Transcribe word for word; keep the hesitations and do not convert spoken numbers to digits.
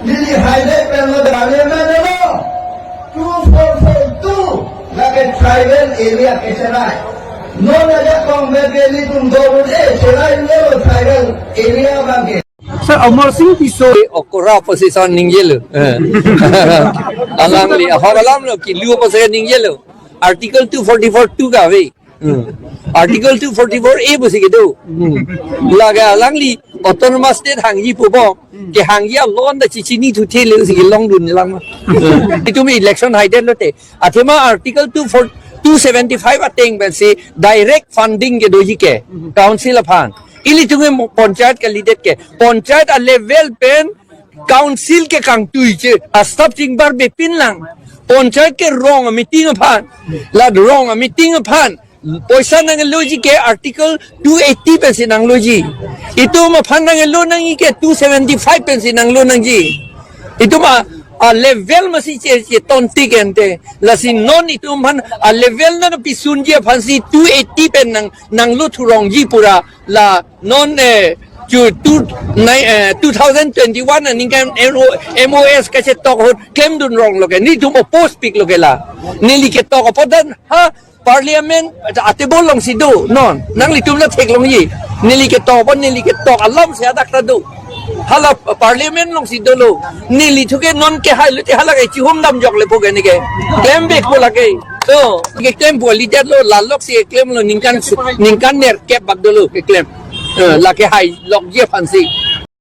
Neli hailai pen lo, dali mana lo? Two four four two lake tribal area kecherai. Non ajakong bebe nelitum doron e cherai lo tribal area abang ke. Sir, Amar Singh Tisso. Okora position ningjelo. Eh. Alangli ahok alam lo kilu position ningjelo. Article two forty-four two kave. Hmm. Article two forty-four A pusi kedo. Hmm. Lake alangli autonomous state hangji pupo. Hmm. Kehangji alon ta chichinithu thele si kelongdun lang ma. Hmm. Itum election haidetlote. Athema Article two four, two seventy-five ateng pensi direct funding kedoji ke. Hmm. Council aphan. Ilitum ke mo-, panchayat kalidet ke. Panchayat a level pen council ke kangtuiche, a staff chingbar bepin lang. Panchayat ke rong a meeting aphan. La rong a meeting aphan. Poisa nangloji ke Article two eighty pensi nangloji. Itum aphan nanglo nangji ke two seventy-five pensi nanglo nangji. Itum a, a level masi che, chetontik ente. Lasi non itum aphan a level nangpisunji aphansi two eighty pen nang, nanglo thurongji pura. La non, eh, chu two, nine, eh, two thousand twenty-one aningkan M O, M O S kachetok ahut klemdun rong lo ke. Nelitum oppose pik lo ke la. Neli ketok apot dan ha parliament a table alongsi do. Non, nanglitum la theklongji. Neli ketok apot, neli ketok alam si adak ta do. Hala parliament alongsi dolo. Nelithu ke non kehailote hala ke chihum damjok lepo ke neke. Klem bekpo lake. So, keklem po lidet lo, la loksi klemlo ningkan, ningkan nerkep bak dolo keklem. Eh, lake hailokji aphansi.